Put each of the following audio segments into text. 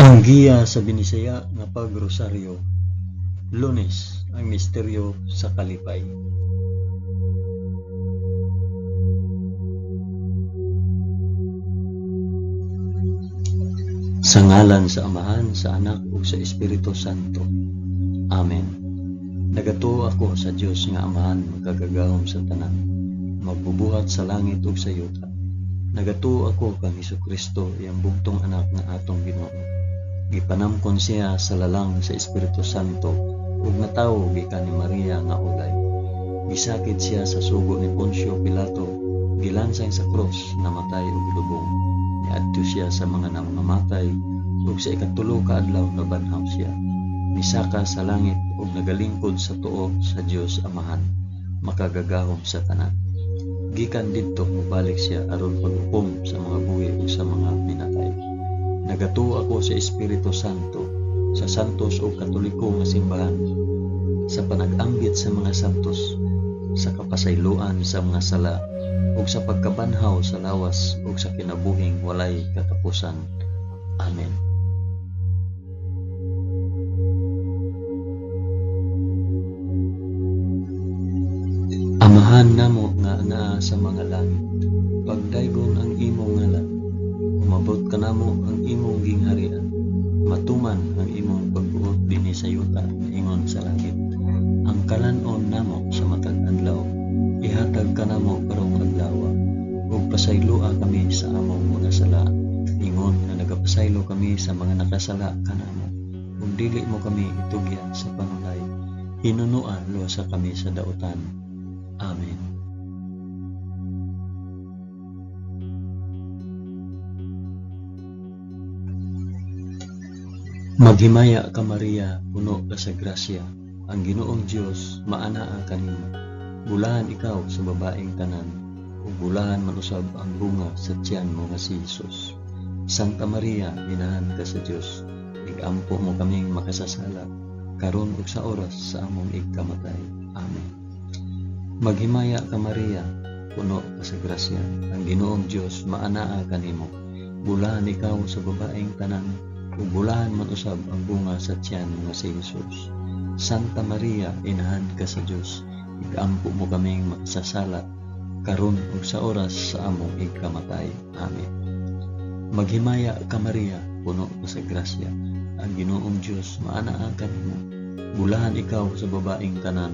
Ang giya sa Binisaya nga pagrosaryo. Lunes, ang misteryo sa kalipay. Sa ngalan sa Amahan, sa Anak ug sa Espiritu Santo. Amen. Nagatuo ako sa Dios nga Amahan makagagahom sa tanan, magbubuhat sa langit ug sa yuta. Nagatuo ako kang Hesukristo, iyang bugtong anak nga atong Ginoo. Gipanamkon siya sa lalang sa Espiritu Santo ug natawo gikan ni Maria nga ulay. Gisakit siya sa sugo ni Poncio Pilato, gilansang sa krus, namatay ug gilubong. Niadto siya sa mga nangamatay ug sa ikatulo ka adlaw nabanhaw siya. Misaka sa langit ug nagalingkod sa tuo sa Dios Amahan, makagagahom sa tanan. Gikan didto mobalik siya aron paghukom sa mga buhi ug sa mga minatay. Nagatuo ako sa Espiritu Santo, sa santos ug katoliko nga simbahan, sa panag-ambit sa mga santos, sa kapasayloan sa mga sala, ug sa pagkabanhaw sa lawas ug sa kinabuhing walay katapusan. Amen. Amahan namo nga anaa sa mga langit, pagdaygon ang imong ngalan, umabot kanamo ang imong gingharian, matuman ang imong pagbuot dinhi sa yuta ingon sa langit. Ang kalan-on namo sa matag adlaw, ihatag kanamo karong adlaw, ug pasayloa kami sa among mga sala, ingon nga nagapasaylo kami sa mga nakasala kanamo, ug dili mo kami itugyan sa panulay, hinunua luwasa kami sa dautan. Amen. Maghimaya ka Maria, puno ka sa grasya, ang Ginoong Dios maanaa kanimo. Bulahan ikaw sa babaeng tanan, ug bulahan man usab ang bunga sa tiyan mo nga si Jesus. Santa Maria, inahan ka sa Dios, igampo mo kaming makasasala, karon ug sa oras sa among igkamatay. Amen. Maghimaya ka Maria, puno ka sa grasya, ang Ginoong Dios maanaa kanimo. Bulahan ikaw sa babaeng tanan, ug bulahan man usab ang bunga sa tiyan mo nga si Jesus. Santa Maria, inahan ka sa Dios, igampo mo kaming makasasala, karon ug sa oras sa among igkamatay. Amen. Maghimaya ka Maria, puno ka sa grasya, ang Ginoong Dios maanaa kanimo. Bulahan ikaw sa babaeng tanan,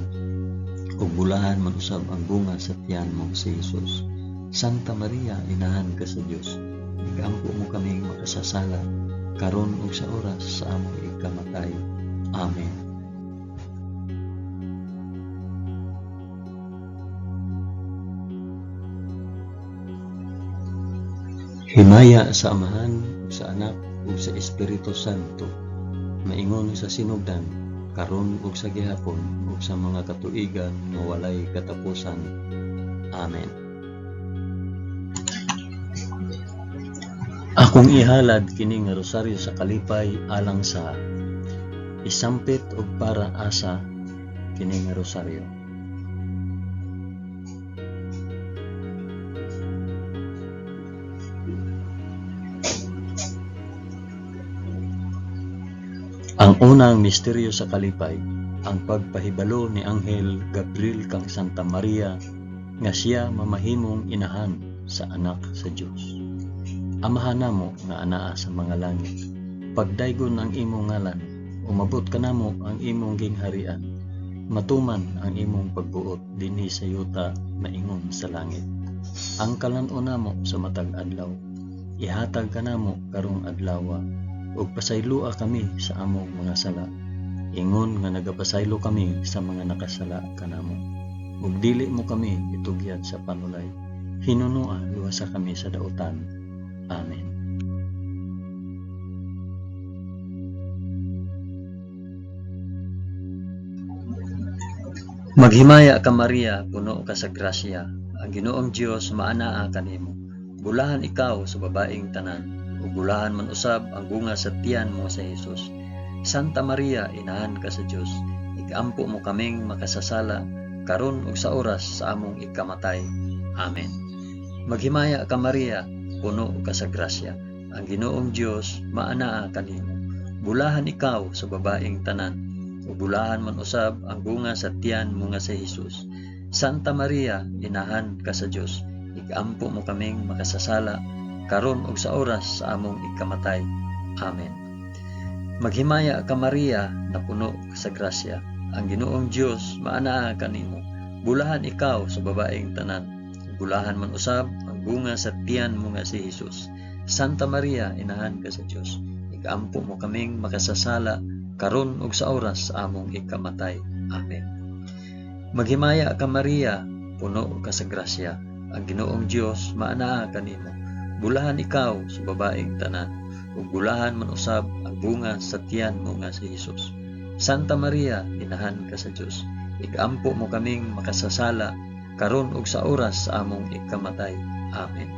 ug bulahan man usab ang bunga sa tiyan mo si Jesus. Santa Maria, inahan ka sa Dios, igampo mo kaming makasasala, karon ug sa oras sa among igkamatay. Amen. Himaya sa Amahan, ug sa Anak, ug sa Espiritu Santo, maingon sa sinugdan, karon ug sa gihapon, ug sa mga katuigan nga walay katapusan. Amen. Akong ihalad kini nga rosaryo sa kalipay alang sa isampit og para asa kini nga rosaryo. Ang unang misteryo sa kalipay, ang pagpahibalo ni Anghel Gabriel kang Santa Maria nga siya mamahimong inahan sa anak sa Dios. Amahan namo nga anaa sa mga langit, pagdaygon ang imong ngalan, umabot kanamo ang imong gingharian, matuman ang imong pagbuot dinhi sa yuta maingon sa langit. Ang kalan-on namo sa matag adlaw, ihatag kanamo karong adlawa, ug pasayloa kami sa among mga sala, ingon nga nagapasaylo kami sa mga nakasala kanamo. Ug dili mo kami itugyan sa panulay, hinunua luwasa kami sa dautan. Amen. Maghimaya ka Maria, puno ka sa grasya, ang Ginoong Dios maanaa kanimo. Bulahan ikaw sa babaeng tanan, ug bulahan man usab ang bunga sa tiyan mo sa Jesus. Santa Maria, inahan ka sa Dios, igampo mo kaming makasasala, karon ug sa oras sa among ikamatay. Amen. Maghimaya ka Maria, puno ka sa grasya, ang Ginoong Dios maanaa kanimo. Bulahan ikaw sa babaeng tanan, ug bulahan man usab ang bunga sa tiyan mo nga si Hesus. Santa Maria, inahan ka sa Dios, igampo mo kaming makasasala, karon ug sa oras sa among ikamatay. Amen. Maghimaya ka Maria, napuno ka sa grasya. Ang Ginoong Dios maanaa kanimo. Bulahan ikaw sa babaeng tanan, bulahan man usab ang bunga sa tiyan mo nga si Hesus. Santa Maria, inahan ka sa Dios, igampo mo kaming makasasala, karon ug sa oras sa among ikamatay. Amen. Maghimaya ka Maria, puno ka sa grasya. Ang Ginoong Dios maanaa kanimo. Bulahan ikaw sa babaeng tanan, ug bulahan man usab ang bunga sa tiyan mo nga si Hesus. Santa Maria, inahan ka sa Dios, igampo mo kaming makasasala, karon ug sa oras sa among ikamatay. Amen.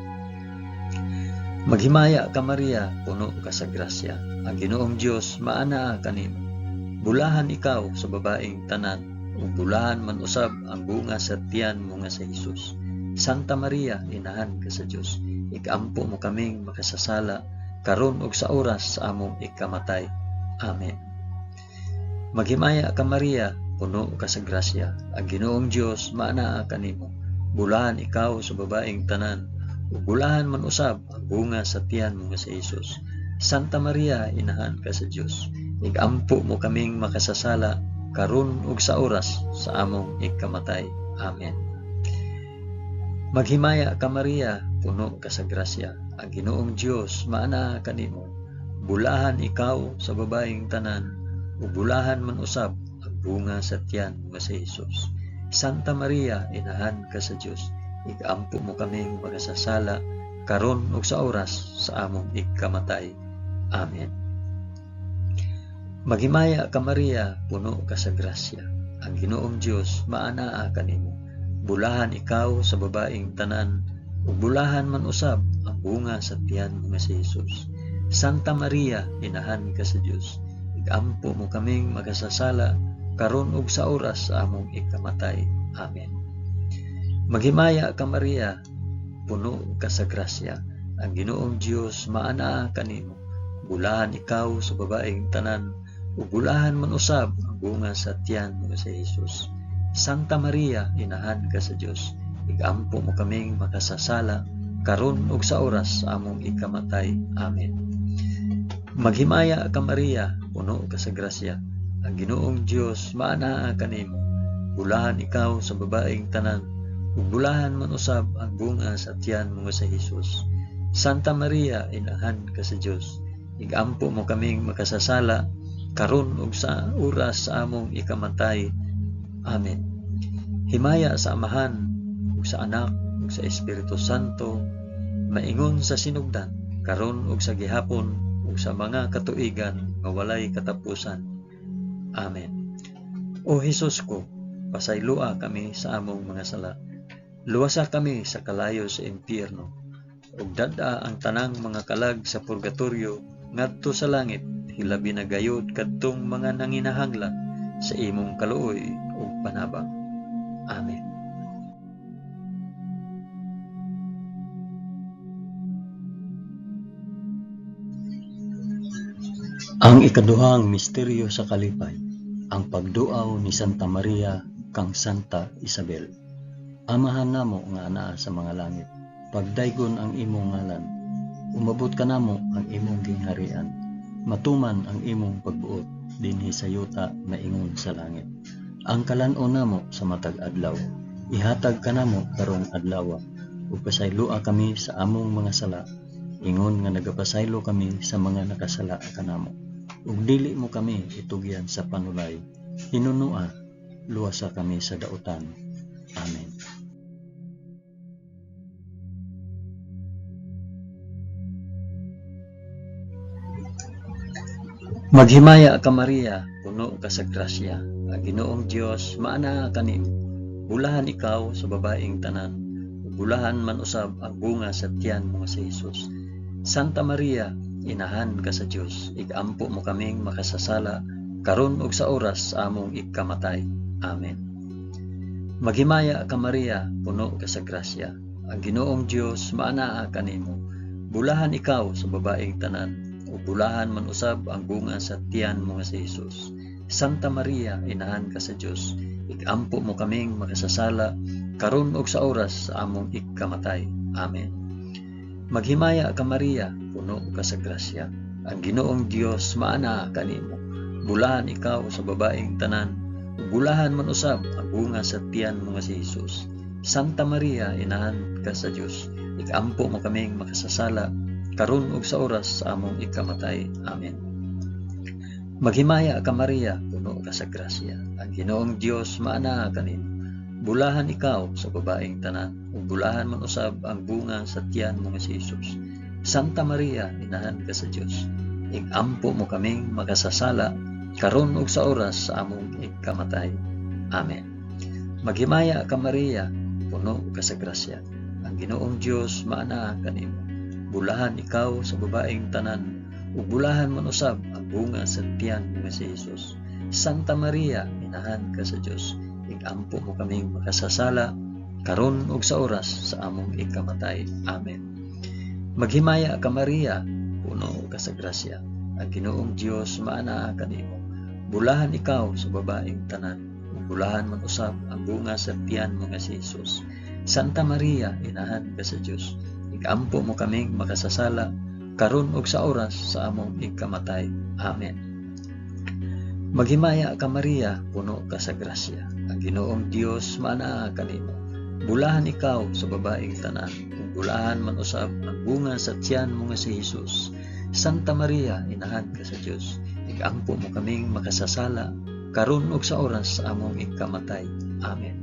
Maghimaya ka Maria, puno ka sa grasya. Ang Ginoong Dios maanaa kanimo. Bulahan ikaw sa babaeng tanan, ug bulahan man usab ang bunga sa tiyan mo nga si Hesus. Santa Maria, inahan ka sa Dios, ikampo mo kaming makasasala, karon ug sa oras sa among ikamatay. Amen. Maghimaya ka Maria, puno ka sa grasya. Ang Ginoong Dios maanaa kanimo. Bulahan ikaw sa babaeng tanan, ug bulahan man usab ang bunga sa tiyan mo nga si Hesus. Santa Maria, inahan ka sa Dios, igampo mo kaming makasasala, karon ug sa oras sa among ikamatay. Amen. Maghimaya ka Maria, puno ka sa grasya. Ang Ginoong Dios maanaa kanimo. Bulahan ikaw sa babaeng tanan, ug bulahan man usab ang bunga sa tiyan mo nga si Hesus. Santa Maria, inahan ka sa Dios, igampo mo kaming makasasala, karon ug sa oras sa among ikamatay. Amen. Maghimaya ka Maria, puno ka sa grasya. Ang Ginoong Dios maanaa kanimo. Bulahan ikaw sa babaeng tanan, ug bulahan man usab ang bunga sa tiyan mo nga si Hesus. Santa Maria, inahan ka sa Dios, igampo mo kaming makasasala, karon ug sa oras sa among ikamatay. Amen. Maghimaya ka Maria, puno ka sa grasya. Ang Ginoong Dios maanaa kanimo. Bulahan ikaw sa babaeng tanan, ug bulahan man usab ang bunga sa tiyan mo nga si Hesus. Santa Maria, inahan ka sa Dios, igampo mo kaming makasasala, karon ug sa oras sa among ikamatay. Amen. Maghimaya ka Maria, puno ka sa grasya. Ang Ginoong Dios maanaa kanimo. Bulahan ikaw sa babaeng tanan, ug bulahan man usab ang bunga sa tiyan mo nga si Hesus. Santa Maria, inahan ka sa Dios, igampo mo kaming makasasala, karon ug sa oras sa among ikamatay. Amen. Himaya sa Amahan, ug sa Anak, ug sa Espiritu Santo, maingon sa sinugdan, karon ug sa gihapon, ug sa mga katuigan nga walay katapusan. Amen. O Hesus ko, pasayloa kami sa among mga sala. Luwasa kami sa kalayo sa impyerno, ug dad-a ang tanang mga kalag sa purgatorio ngadto sa langit, hilabi na gayod kadtong mga nanginahanglan sa imong kaluoy ug panabang. Amen. Ang ikaduhang misteryo sa kalipay, ang pagduaw ni Santa Maria kang Santa Isabel. Amahan namo nga anaa sa mga langit, pagdaygon ang imong ngalan. Umabot kanamo ang imong gingharian. Matuman ang imong pagbuot dinhi sa yuta maingon sa langit. Ang kalan-on namo sa matag adlaw, ihatag kanamo karong adlaw, ug pasayloa kami sa among mga sala, ingon nga nagapasaylo kami sa mga nakasala kanamo. Ug dili mo kami itugyan sa panulay, hinunua, luwasa kami sa dautan. Amen. Maghimaya ka Maria, puno ka sa grasya. Ang Ginoong Dios maanaa kanimo. Bulahan ikaw sa babaeng tanan, ug bulahan man usab ang bunga sa tiyan mo nga si Hesus. Santa Maria, inahan ka sa Dios, igampo mo kaming makasasala, karon ug sa oras sa among ikamatay. Amen. Maghimaya ka Maria, puno ka sa grasya. Ang Ginoong Dios maanaa kanimo. Bulahan ikaw sa babaeng tanan, ug bulahan man usab ang bunga sa tiyan mo nga si Hesus. Santa Maria, inahan ka sa Dios, ikampo mo kaming makasasala karon ug sa oras sa among ikamatay. Amen. Maghimaya ka Maria, puno ka sa grasya. Ang Ginoong Dios maanaa kanimo. Bulahan ikaw sa babaeng tanan, ug bulahan man usab ang bunga sa tiyan mo nga si Hesus. Santa Maria, inahan ka sa Dios, ikampo mo kaming makasasala karon ug sa oras sa among ikamatay. Amen. Maghimaya ka Maria, puno ka sa grasya. Ang Ginoong Dios maanaa kanimo. Bulahan ikaw sa babaeng tanan, ug bulahan man usab ang bunga sa tiyan mo nga si Hesus. Santa Maria, inahan ka sa Dios, ikampo mo kaming makasasala karon ug sa oras sa among ikamatay. Amen. Maghimaya ka Maria, puno ka sa grasya. Ang Ginoong Dios maanaa kanimo. Bulahan ikaw sa babaeng tanan, ug bulahan man usab ang bunga sa tiyan mo nga si Hesus. Santa Maria, inahan ka sa Dios, ikampo mo kaming makasasala karon ug sa oras sa among ikamatay. Amen. Maghimaya ka Maria, puno ka sa grasya. Ang Ginoong Dios maanaa kanimo. Bulahan ikaw sa babaeng tanan, ug bulahan man usab ang bunga sa tiyan mo nga si Hesus. Santa Maria, inahan ka sa Dios, ikampo mo kaming makasasala karon ug sa oras sa among ikamatay. Amen. Maghimaya ka Maria, puno ka sa grasya. Ang Ginoong Dios maanaa kanimo. Bulahan ikaw sa babaeng tanan, ug bulahan man usab ang bunga sa tiyan mo nga si Hesus. Santa Maria, inahan ka sa Dios, ikampo mo kaming makasasala karon ug sa oras sa among ikamatay. Amen.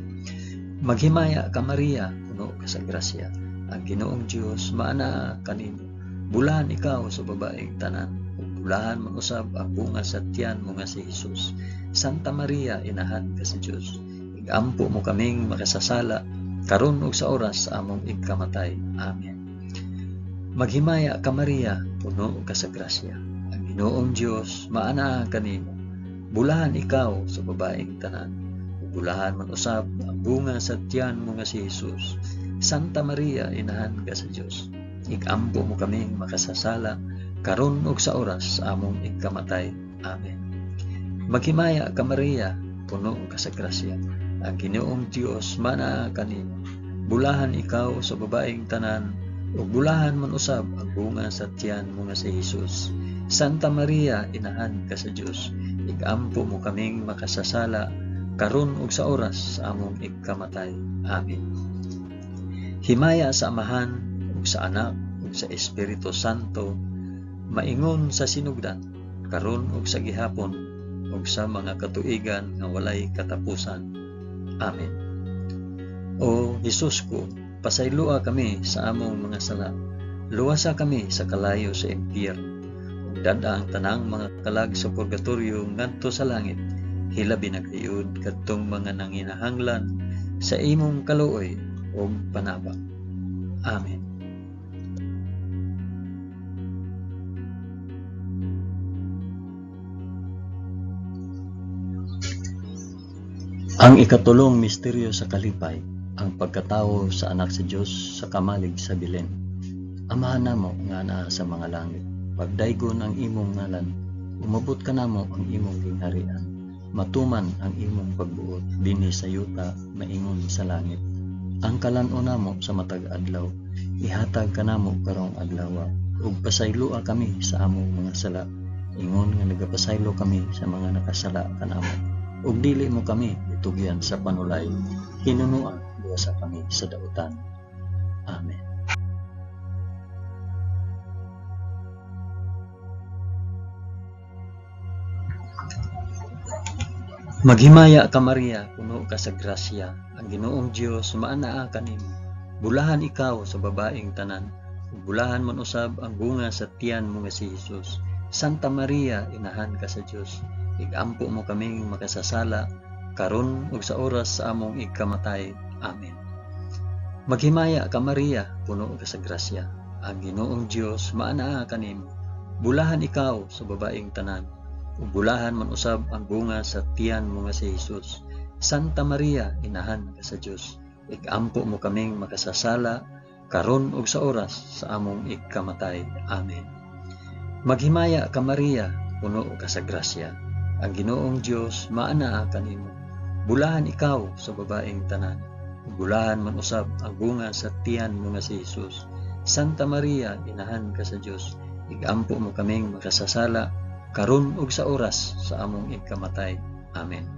Maghimaya ka Maria, puno ka sa grasya. Ang Ginoong Dios maanaa kanimo. Bulahan ikaw sa babaeng tanan, ug bulahan man usab ang bunga sa tiyan mo nga si Hesus. Santa Maria, inahan ka sa Dios, ikampo mo kaming makasasala karon ug sa oras sa among ikamatay. Amen. Maghimaya ka Maria, puno ka sa grasya. Ang Ginoong Dios maanaa kanimo. Bulahan ikaw sa babaeng tanan, ug bulahan man usab ang bunga sa tiyan mo nga si Hesus. Santa Maria, inahan ka sa Dios, ikampo mo kaming makasasala karon ug sa oras sa among ikamatay. Amen. Maghimaya ka Maria, puno ka sa grasya. Ang Ginoong Dios maanaa kanimo. Bulahan ikaw sa babaeng tanan, ug bulahan man usab ang bunga sa tiyan mo nga si Hesus. Santa Maria, inahan ka sa Dios, ikampo mo kaming makasasala karon ug sa oras sa among ikamatay. Amen. Himaya sa Amahan ug sa Anak ug sa Espiritu Santo, maingon sa sinugdan, karon ug sa gihapon ug sa mga katuigan nga walay katapusan. Amen. O Hesus ko, pasayloa kami sa among mga sala. Luwasa kami sa kalayo sa impyerno. Ug dad-a ang tanang mga kalag sa purgatorio ngadto sa langit. Hilabi na gayud kadtong mga nanginahanglan sa imong kaluoy ug panabang. Amen. Ang ikatulong misteryo sa kalipay, ang pagkatawo sa anak sa Dios sa kamalig sa Belen. Amahan namo nga naa sa mga langit, pagdaygon ang imong ngalan, umabot kanamo ang imong gingharian, matuman ang imong pagbuot dinhi sa yuta maingon sa langit. Ang kalan-on namo sa matag adlaw, ihatag kanamo karong adlaw, ug pasayloa kami sa among mga sala, ingon nga nagapasaylo kami sa mga nakasala kanamo. Ug dili mo kami itugyan sa panulay, hinunoa luwasa kami sa dautan. Amen. Maghimaya ka Maria, puno ka sa grasya. Ang Ginoong Dios maanaa kanimo. Bulahan ikaw sa babaeng tanan, ug bulahan man usab ang bunga sa tiyan mo nga si Hesus. Santa Maria, inahan ka sa Dios, igampo mo kaming makasasala karon ug sa oras sa among ikamatay. Amen. Maghimaya ka Maria, puno ka sa grasya. Ang Ginoong Dios maanaa kanimo. Bulahan ikaw sa babaeng tanan, ug bulahan man usab ang bunga sa tiyan mo nga si Hesus. Santa Maria, inahan ka sa Dios, igampo mo kaming makasasala karon ug sa oras sa among ikamatay. Amen. Maghimaya ka Maria, puno ka sa grasya. Ang Ginoong Dios maanaa kanimo. Bulahan ikaw sa babaeng tanan. Bulahan man usab ang bunga sa tiyan mo nga si Jesus. Santa Maria, inahan ka sa Dios, igampo mo kaming makasasala karon ug sa oras sa among ikamatay. Amen.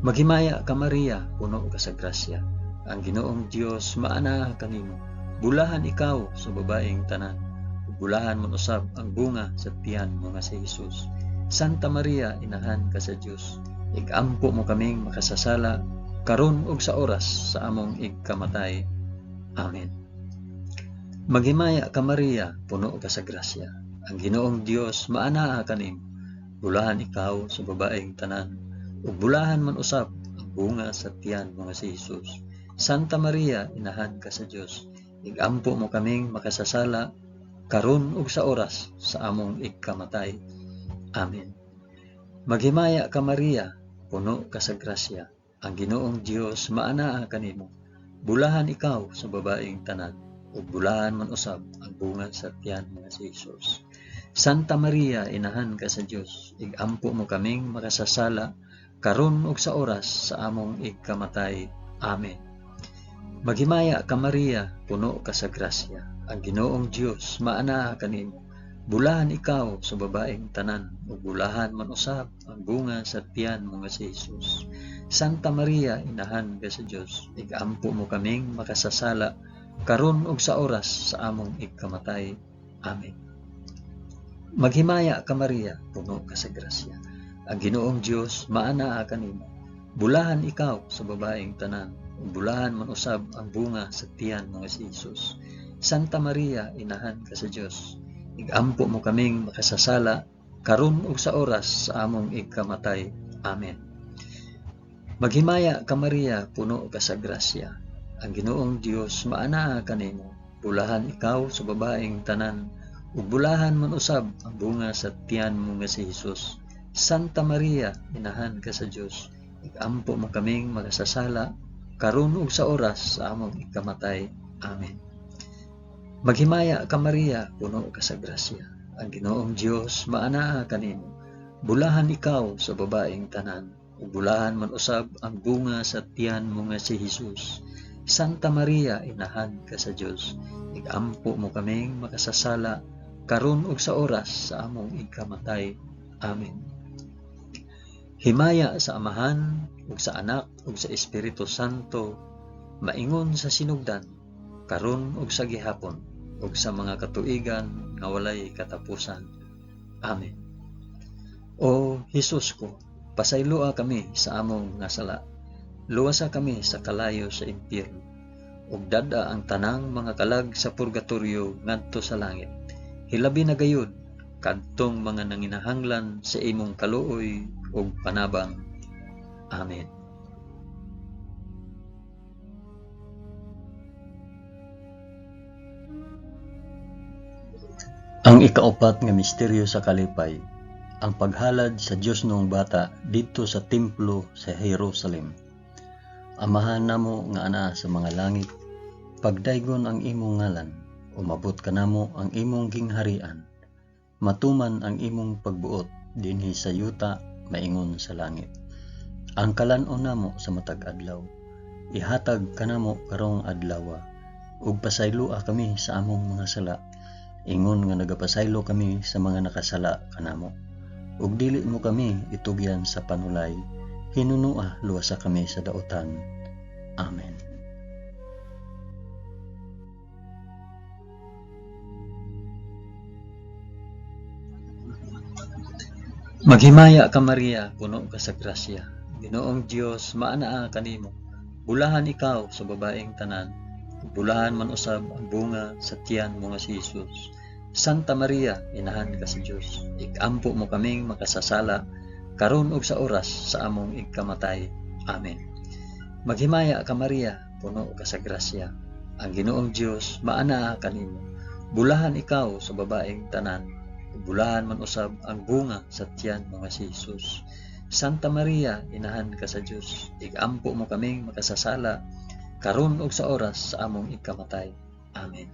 Maghimaya ka Maria, puno ka sa grasya. Ang Ginoong Dios maanaa kanimo. Bulahan ikaw sa babaeng tanan. Bulahan man usab ang bunga sa tiyan mo nga si Jesus. Santa Maria, inahan ka sa Dios, igampo mo kaming makasasala karon ug sa oras sa among igkamatay. Amen. Maghimaya ka Maria, puno ka sa grasya. Ang Ginoong Dios maanaa kanimo. Bulahan ikaw sa babaeng tanan, ug bulahan man usab ang bunga sa tiyan mo nga si Jesus. Santa Maria, inahan ka sa Dios, igampo mo kaming makasasala karon ug sa oras sa among igkamatay. Amen. Maghimaya ka Maria, puno ka sa grasya. Ang Ginoong Dios maanaa kanimo. Bulahan ikaw sa babaeng tanan, ug bulahan man usab ang bunga sa tiyan mo nga si Jesus. Santa Maria, inahan ka sa Dios, igampo mo kaming makasasala karon ug sa oras sa among igkamatay. Amen. Maghimaya ka Maria, puno ka sa grasya. Ang Ginoong Dios maanaa kanimo. Bulahan ikaw sa babaeng tanan, ug bulahan man usab ang bunga sa tiyan mo nga si Jesus. Santa Maria, inahan ka sa Dios, igampo mo kaming makasasala karon ug sa oras sa among igkamatay. Amen. Maghimaya ka Maria, puno ka sa grasya. Ang Ginoong Dios maanaa kanimo. Bulahan ikaw sa babaeng tanan, ug bulahan man usab ang bunga sa tiyan mo nga si Jesus. Santa Maria, inahan ka sa Dios, igampo mo kaming makasasala karon ug sa oras sa among igkamatay. Amen. Maghimaya ka Maria, puno ka sa grasya. Ang Ginoong Dios maanaa kanimo. Bulahan ikaw sa babaeng tanan, ug bulahan man usab ang bunga sa tiyan mo nga si Jesus. Santa Maria, inahan ka sa Dios, igampo mo kaming makasasala karon ug sa oras sa among ikamatay. Amen. Maghimaya ka Maria, puno ka sa grasya. Ang Ginoong Dios maanaa kanimo. Bulahan ikaw sa babaeng tanan, ug bulahan man usab ang bunga sa tiyan mo nga si Jesus. Santa Maria, inahan ka sa Dios, igampo mo kaming makasasala karon ug sa oras sa among ikamatay. Amen. Himaya sa Amahan ug sa Anak ug sa Espiritu Santo, maingon sa sinugdan, karon ug sa gihapon, ug sa mga katuigan nga walay katapusan. Amen. O Hesus ko, pasayloa kami sa among nga sala. Luwasa kami sa kalayo sa impyerno, ug dad-a ang tanang mga kalag sa purgatorio ngadto sa langit. Hilabi na gayud kadtong mga nanginahanglan sa imong kaluoy ug panabang. Amen. Ang ikaupat nga misteryo sa kalipay, ang paghalad sa Dios noong bata didto sa templo sa Jerusalem. Amahan namo nga anaa sa mga langit, pagdaygon ang imong ngalan, umabot kanamo ang imong gingharian. Matuman ang imong pagbuot dinhi sa yuta maingon sa langit. Ang kalan-on namo sa matag adlaw, ihatag kanamo karong adlawa, ug pasayloa kami sa among mga sala, ingon nga nagapasaylo kami sa mga nakasala kanamo. Ug dili mo kami itugyan sa panulay, hinunua luwasa kami sa dautan. Amen. Maghimaya ka Maria, puno ka sa grasya. Ginoong Dios maanaa kanimo. Bulahan ikaw sa babaeng tanan, bulahan man usab ang bunga sa tiyan mo nga si Jesus. Santa Maria, inahan ka sa Dios, igampo mo kaming makasasala karon ug sa oras sa among igkamatay. Amen. Maghimaya ka Maria, puno ka sa grasya. Ang Ginoong Dios maanaa kanimo. Bulahan ikaw sa babaeng tanan, bulahan man usab ang bunga sa tiyan mo nga si Jesus. Santa Maria, inahan ka sa Dios, igampo mo kaming makasasala karon ug sa oras sa among ikamatay. Amen.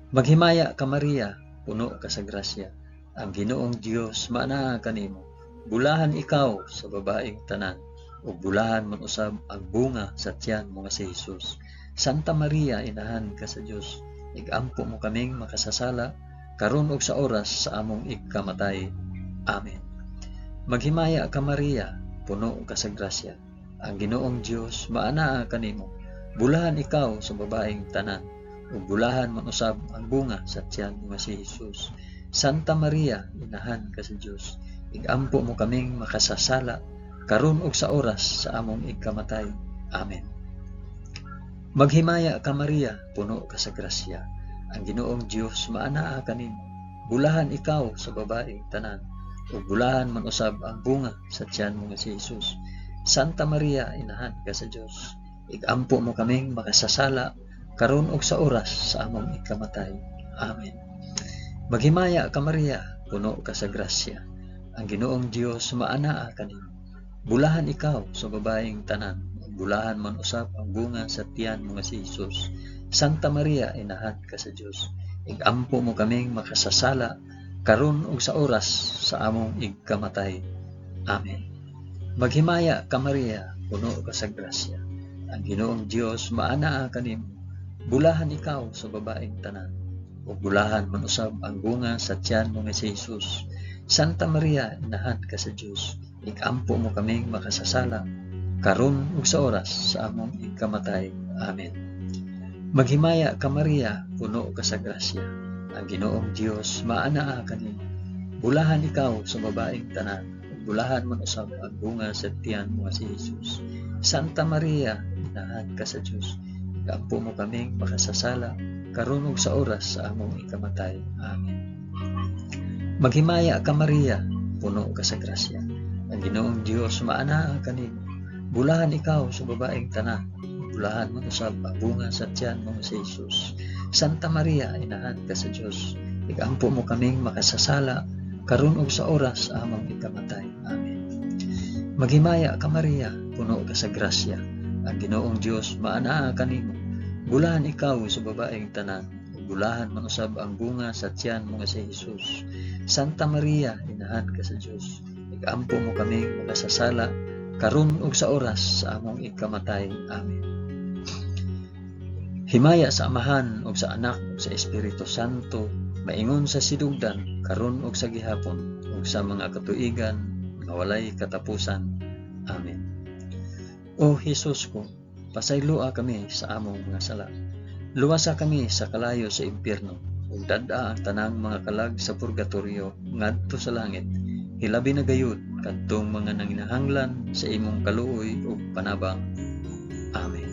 Maghimaya ka Maria, puno ka sa grasya. Ang Ginoong Dios maanaa kanimo. Bulahan ikaw sa babaeng tanan, ug bulahan man usab ang bunga sa tiyan mo nga si Hesus. Santa Maria, inahan ka sa Dios, igampo mo kaming makasasala karon ug sa oras sa among igkamatay. Amen. Maghimaya ka Maria, puno ka sa grasya. Ang Ginoong Dios maanaa kanimo. Bulahan ikaw sa babaeng tanan, ug bulahan man usab ang bunga sa tiyan mo nga si Hesus. Santa Maria, inahan ka sa Dios, igampo mo kaming makasasala karon ug sa oras sa among igkamatay. Amen. Maghimaya ka Maria, puno ka sa grasya. Ang Ginoong Dios maanaa kanimo. Bulahan ikaw sa babaeng tanan, ug bulahan man usab ang bunga sa tiyan mo nga si Hesus. Santa Maria, inahan ka sa Dios, igampo mo kaming makasasala karon ug sa oras sa among ikamatay. Amen. Maghimaya ka Maria, puno ka sa grasya. Ang Ginoong Dios maanaa kanimo. Bulahan ikaw sa babaeng tanan, ug bulahan man usab ang bunga sa tiyan mo nga si Hesus. Santa Maria, inahan ka sa Dios, igampo mo kaming makasasala karon ug sa oras sa among igkamatay. Amen. Maghimaya ka Maria, puno ka sa grasya. Ang Ginoong Dios maanaa kanimo. Bulahan ikaw sa babaeng tanan, ug bulahan man usab ang bunga sa tiyan mo nga si Hesus. Santa Maria, inahan ka sa Dios, igampo mo kaming makasasala karon ug sa oras sa among igkamatay. Amen. Maghimaya ka Maria, puno ka sa grasya. Ang Ginoong Dios maanaa kanimo. Bulahan ikaw sa babaeng tanan, ug bulahan man usab ang bunga sa tiyan mo nga si Hesus. Santa Maria, inahan ka sa Dios, igampo mo kaming makasasala karon ug sa oras sa among ikamatay. Amen. Maghimaya ka Maria, puno ka sa grasya. Ang Ginoong Dios maanaa kanimo. Bulahan ikaw sa babaeng tanan, ug bulahan man usab ang bunga sa tiyan mo nga si Hesus. Santa Maria, inahan ka sa Dios, igampo mo kaming makasasala karon ug sa oras sa among ikamatay. Amen. Maghimaya ka Maria, puno ka sa grasya. Ang Ginoong Dios maanaa kanimo. Bulahan ikaw sa babaeng tanan, ug bulahan man usab ang bunga sa tiyan mo nga si Hesus. Santa Maria, inahan ka sa Dios, igampo mo kaming makasasala karon ug sa oras sa among ikamatay. Amen. Himaya sa Amahan ug sa Anak ug sa Espiritu Santo, maingon sa sidugdan karon ug sa gihapon ug sa mga katuigan nga walay katapusan. Amen. O Hesus ko, pasayloa kami sa among mga sala. Luwasa kami sa kalayo sa impyerno ug dad-a ang tanang mga kalag sa purgatorio ngadto sa langit. Hilabi na gayud kadtong mga nanginahanglan sa imong kaluoy ug panabang. Amen.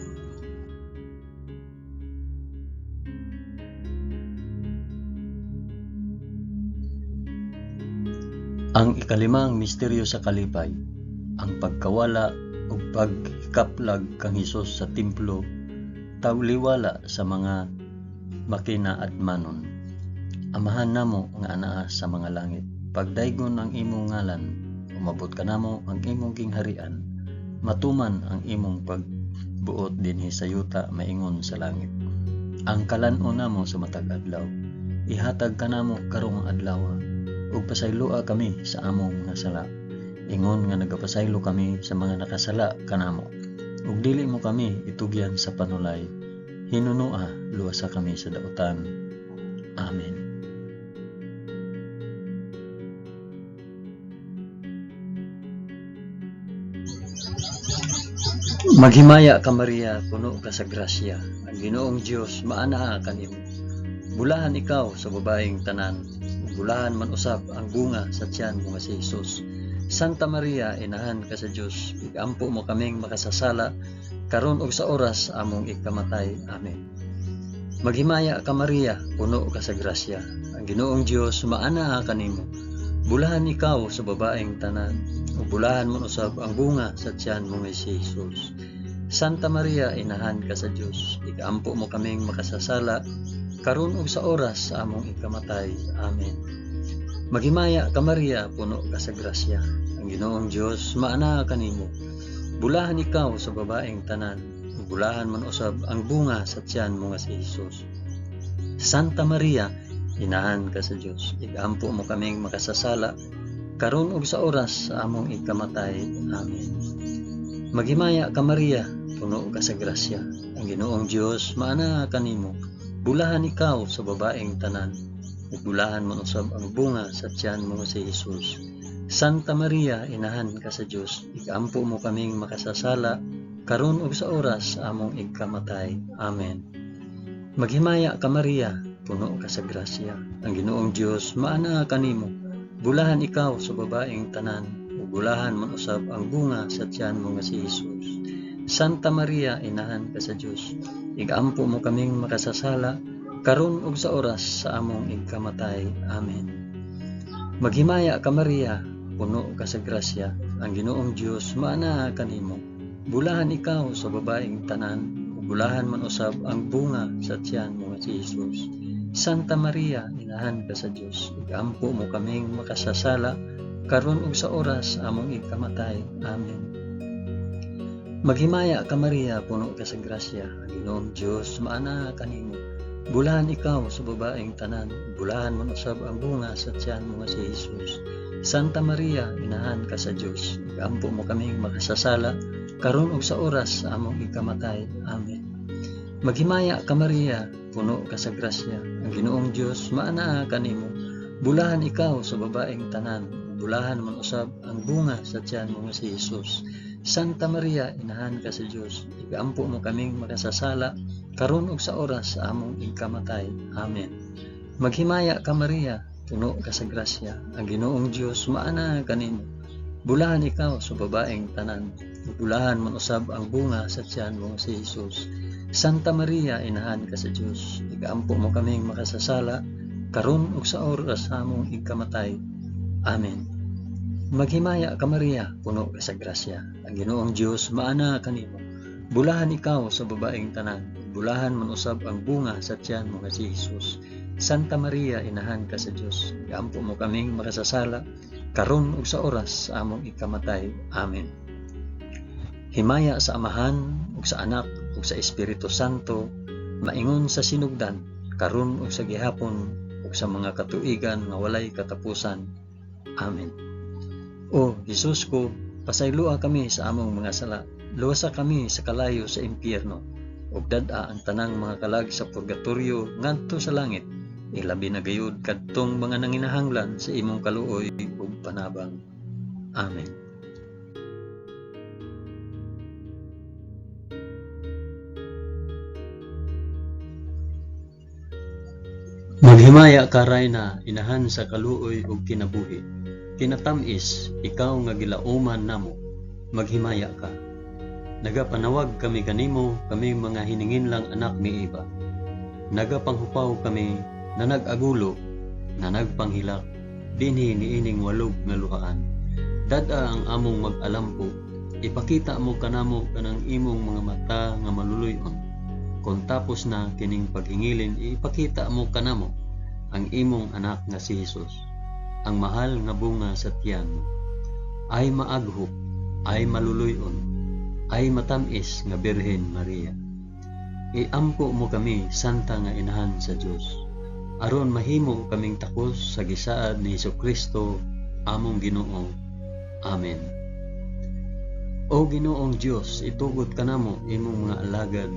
Ang ikalimang misteryo sa kalipay, ang pagkawala ug pagkaplag kang Hesus sa templo, tawliwala sa mga makinaadmanon. Amahan namo nga anaa sa mga langit, pagdaygon ang imong ngalan, umabot kanamo ang imong gingharian, matuman ang imong pagbuot dinhi sa yuta maingon sa langit. Ang kalan-on namo sa matag adlaw, ihatag kanamo karong adlaw, ug pasayloa kami sa among mga sala, ingon nga nagapasaylo kami sa mga nakasala kanamo. Ug dili mo kami itugyan sa panulay, hinunoa luwasa kami sa dautan. Amen. Maghimaya ka Maria, puno ka sa grasya. Ang Ginoong Dios maanaa kanimo. Bulahan ikaw sa babaeng tanan, ug bulahan man usab ang bunga sa tiyan mo nga si Hesus. Santa Maria, inahan ka sa Dios, igampo mo kaming makasasala karon ug sa oras among ikamatay. Amen. Maghimaya ka Maria, puno ka sa grasya. Ang Ginoong Dios maanaa kanimo. Bulahan ikaw sa babaeng tanan, ug bulahan man usab ang bunga sa tiyan mo nga si Hesus. Santa Maria, inahan ka sa Dios, igampo mo kaming makasasala karon ug sa oras sa among ikamatay. Amen. Maghimaya ka Maria, puno ka sa grasya. Ang Ginoong Dios maanaa kanimo. Bulahan ikaw sa babaeng tanan, ug bulahan man usab ang bunga sa tiyan mo nga si Hesus. Santa Maria, Inahan ka sa Dios, igampo mo kaming makasasala, karon ug sa oras sa among ikamatay. Amen. Maghimaya ka Maria, puno ka sa grasya. Ang Ginoong Dios maanaa kanimo. Bulahan ikaw sa babaeng tanan, ug bulahan man usab ang bunga sa tiyan mo si Jesus. Santa Maria, inahan ka sa Dios, igampo mo kaming makasasala, karon ug sa oras sa among ikamatay. Amen. Maghimaya ka Maria, puno ka sa grasya. Ang Ginoong Dios maanaa kanimo. Bulahan ikaw sa babaeng tanan, ug bulahan man usab ang bunga sa tiyan mo nga si Jesus. Santa Maria, inahan ka sa Dios, igampo mo kaming makasasala, karon ug sa oras sa among ikamatay. Amen. Maghimaya ka Maria, puno ka sa grasya. Ang Ginoong Dios maanaa kanimo. Bulahan ikaw sa babaeng tanan, ug bulahan man usab ang bunga sa tiyan mo nga si Jesus. Santa Maria, inahan ka sa Dios, igampo mo kaming makasasala, karon ug sa oras sa among ikamatay. Amen. Maghimaya ka Maria, puno ka sa grasya. Ang Ginoong Dios maanaa kanimo. Bulahan ikaw sa babaeng tanan, bulahan man usab ang bunga sa tiyan mo nga si Jesus. Santa Maria, inahan ka sa Dios, igampo mo kaming makasasala, karon ug sa oras sa among ikamatay. Amen. Maghimaya ka Maria, puno ka sa grasya. Ang Ginoong Dios maanaa kanimo. Bulahan ikaw sa babaeng tanan, bulahan man usab ang bunga sa tiyan mo nga si Jesus. Santa Maria, inahan ka sa Dios, igampo mo kaming makasasala, karon ug sa oras sa among ikamatay. Amen. Maghimaya ka Maria, puno ka sa grasya. Ang Ginoong Dios maanaa kanimo. Bulahan ikaw sa babaeng tanan, bulahan man usab ang bunga sa tiyan mo nga si Jesus. Santa Maria, inahan ka sa Dios, igampo mo kaming makasasala, karon ug sa oras sa among ikamatay. Amen. Maghimaya ka Maria, puno ka sa grasya. Ang Ginoong Dios maanaa kanimo. Bulahan ikaw sa babaeng tanan, bulahan man usab ang bunga sa tiyan mo nga si Jesus. Santa Maria, inahan ka sa Dios, igampo mo kaming makasasala, karon ug sa oras sa among ikamatay. Amen. Himaya sa Amahan ug sa Anak ug sa Espiritu Santo, maingon sa sinugdan, karon ug sa gihapon ug sa mga katuigan nga walay katapusan. Amen. O Jesus ko, pasayloa kami sa among mga sala, luwasa kami sa kalayo sa impyerno, ug dad-a ang tanang mga kalag sa purgatorio ngadto sa langit, ilabi na gayud kadtong mga nanginahanglan sa imong kaluoy ug panabang. Amen. Maghimaya ka Rayna, inahan sa kaluoy ug kinabuhi. Kinatamis, ikaw nga gilauman namo, maghimaya ka. Nagapanawag kami kanimo, kami mga hininginlang anak ni Eva. Nagapanghupaw kami na nag-agulo, na nagpanghilak, dinhi niining walog nga luhaan. Dad-a ang among mag-alampo, ipakita mo kanamo kanang imong mga mata nga maluluy-on. Kung tapos na kining paghingilin, ipakita mo kanamo ang imong anak nga si Jesus, ang mahal nga bunga sa tiyan mo. Ay maaghop, ay maluluy-on, ay matamis nga Birhen Maria. Iampo mo kami, Santa nga Inahan sa Dios, aron mahimo kaming takos sa gisaad ni Hesukristo among Ginoo. Amen. O Ginoong Dios, itugot kanamo imong mga alagad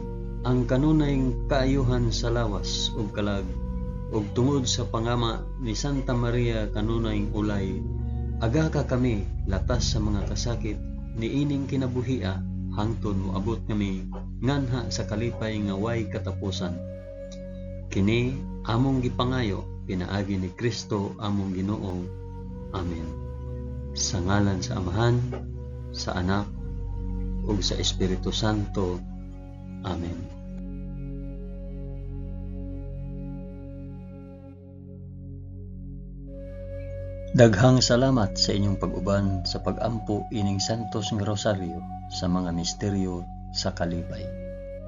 ang kanunay kaayuhan sa lawas ug kalag, ug tungod sa pangama ni Santa Maria kanunay ulay, aga ka kami latas sa mga kasakit niining kinabuhia hangtod moabot kami nganha sa kalipay nga way katapusan. Kini among gipangayo pinaagi ni Kristo among Ginoo. Amen. Sa ngalan sa Amahan, sa Anak, ug sa Espiritu Santo. Amen. Daghang salamat sa inyong pag-uban sa pag-ampo ining Santos nga Rosaryo sa mga misteryo sa kalipay.